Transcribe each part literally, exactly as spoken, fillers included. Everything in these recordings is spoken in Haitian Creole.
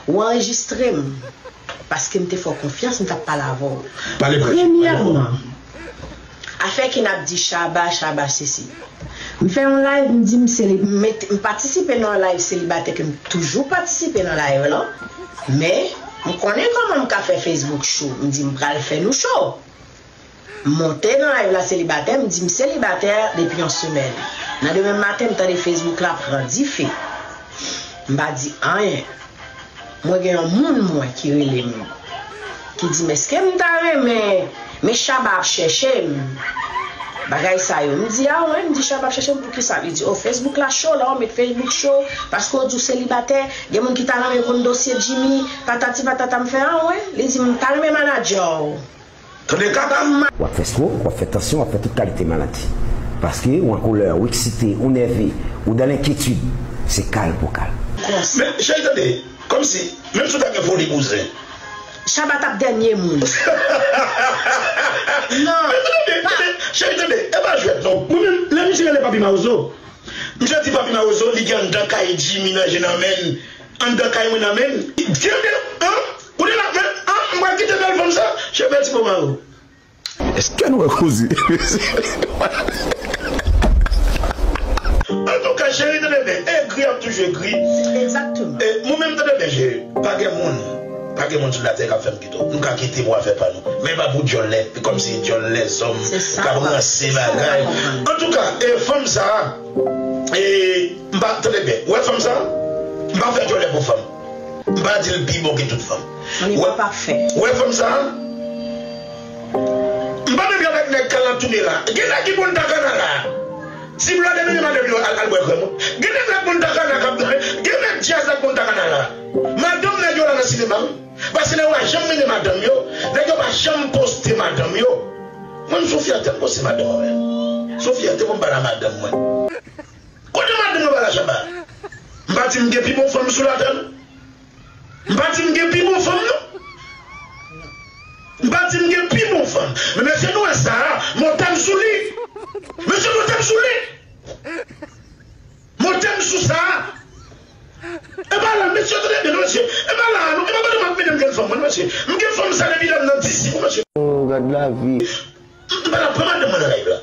Ou anrejistre m, paske m te fè w konfyans, m t ap pale avè w. Pale prèt, pale avè w. Premyèman, afè ki n ap di Shabba, Shabba sesi. M fè yon live, m di m seli-, m met-, m patisipe nan yon live selibatè ke m toujou patisipe nan live lan. Men, m konnen kòman m ka fè Facebook show. M di m pral fè nou show. M monte nan live la selibatè, m di m selibatè depi yon semèn. Nan demen maten, m tande Facebook la pran dife. M pa di anyen. Mwen gen yon moun mwen ki rele m, ki di m, "Èske m ta renmen, men Shabba ap chèche m?" Bagay sa yo. M di, "A wen," m di, "Shabba ap chèche m pou ki sa?" Li di, "O, Facebook la cho, la w met Facebook cho, paske w di w selibatè, gen moun ki ta renmen konn dosye Jimmy, patati patata." M fè, "A wen?" Li di, "M ta renmen manadjè w." Tande kaka. W ap fè stroke, w ap fè tansyon, w ap fè tout kalite maladi. Paske ou an kolè, ou eksite, ou nève, ou dan lenkyetid, se kal pou kal. Men, cheri, tande, kòmsi, menm si w ta gen foli bouzen. Shabba t ap dènye moun. Non. Men, tande, tande, cheri, tande, e pa jwèt, non. Mwen menm, lè misye rele Papi Mawozo, misye di Papi Mawozo, li gen anndan kay Jimmy nan je nan men l. Anndan kay mwen nan men l. Tande, an? Kounye la, men, an, m pral kite bèl fanm sa. Cheve ti po Mawo. Èske nou wè koze? Antouka, cheri, tande byen. Egri ap toujou egri. Egzakteman. E, mwen menm, tande byen, cheri. Pa gen moun. Pa gen moun sou latè k ap fè m kite w. Nou ka kite pou afè pa nou. Men pa pou djòl lè, kòmsi djòl lèzòm k ap ranse bagay. Antouka, e fanm sa a, e, m pa, tande byen. Ou wè fanm sa a? M pa fè djòlè pou fanm. M pa di l pi bon ke tout fanm. Ou wè, ou wè fanm sa a? M pa menm jan avèk nèg Kalantou de la. Gen nèg ki konn takana la. Si blòdè mennen madanm yo al, al bwè krèm. Gen nèg la konn takana k ap, gen nèg djaz la konn takana la. Madanm nèg yo la nan sinema wi. Paske nèg yo pa janm mennen madanm yo, nèg yo pa janm poste madanm yo. Mwen, m sou fyète m poste madanm mwen. Sou fyète pou m pale a madanm mwen. Kote madanm mwen pale a Shabba? M pa di m gen pi bon fanm sou latè, non. M pa di m gen pi bon fanm, non. M pa di m gen pi bon fanm. Men mesye nou wè sa a, monte m sou li. Mesye, monte m sou li. Monte m sou sa a. E pa la, mesye, tande byen, non, mesye. E pa la, non. E pa pandan m ap mennen m gen fanm, mwen, mesye. M gen fanm sa depi lè m nan disip, mesye. Oh, gad lavi. M pa t ap pran madanm mwen nan live la.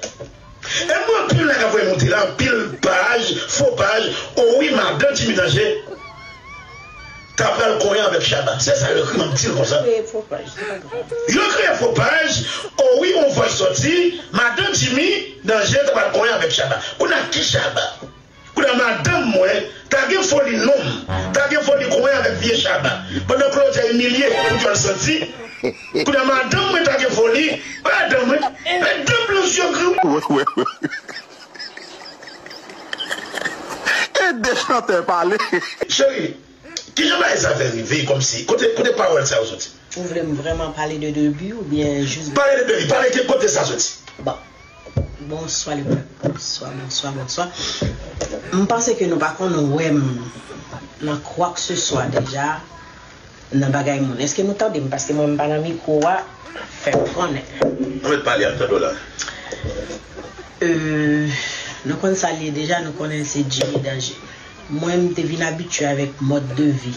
E mwen anpil nèg ap voye monte la, anpil paj, fo paj, o wi, madan Jimmy Danje ta pral konyen avèk Shabba. Se sa yo ekri, m ap di l konsa. Kreye fo paj, se pa grav. Yo kreye fo paj, o wi, on vòy sòti, madan Jimmy Danje ta pral konyen avèk Shabba. Kounye a ki Shabba? Kounye a madanm mwen ta gen foli nonm, ta gen foli konyen avèk vye Shabba. Pandan Claudia imilye pou djòl santi, kounye a madanm mwen ta gen foli, madanm mwen, madanm blan zye gri. Wè, wè, wè. E de chantè pale. Cheri, kijan bagay sa fè rive kòmsi? Kote, kote pawòl sa yo soti? Ou vle m vrèman pale de debi oubyen jis de... Pale de debi, pale de kote sa soti. Bon. Bonswa, lepèp. Bonswa, bonswa, bonswa. M panse ke nou pa konn wè m nan kwakseswa deja nan bagay moun. Èske nou tande m? Paske mwen, m pa nan mikwo a, fè m konnen. Ou mèt pale, ap tande w la. Euh, nou konn sa l ye deja, nou konnen l se Jimmy Danje. Mwen, m te vin abitye avèk mòd de vi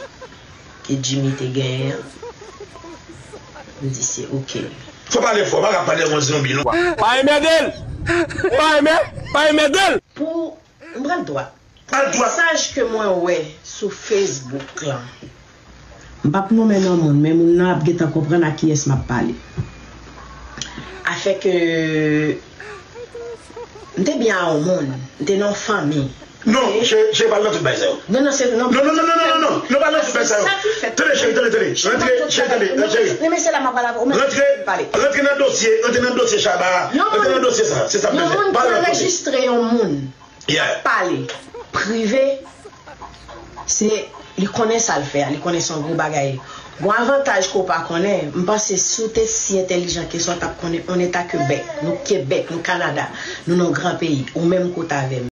ke Jimmy te genyen an. M di se oke. Fò pale fò, pa ka pale yon zonbi, non. Pa enmède l! Pa enmè-, pa enmède l! Pou, m pral dwat. Al dwat. Mesaj ke mwen wè sou Facebook lan, m p ap nonmen non moun, men moun nan ap gentan konprann a kiyès m ap pale. Afè ke m te byen a yon moun, m te nan yon fanmi. Non, cheri, cheri, pa al nan tout bagay sa yo. Non, non, se, non. Non, non, non, non, non, non, non, non, pa al nan tout bagay sa yo. Tande, cheri, tande, tande. Rantre, cheri, tande, cheri. Men, men se la m ap pale avè w, men pale. Rantre nan dosye, rantre nan dosye Shabba a. Rantre nan dosye sa, se sa m bezwen. Yon moun ki anrejistre yon moun k ap pale prive, se, li konnen sa l fè a, li konnen se yon gwo bagay. Gon avantaj ke w pa konnen, m panse si w te si entèlijan ke sa, w t ap konnen on eta Kebèk, nou Kebèk, nou Kanada, nou nan yon gran peyi, ou menm kote avè m.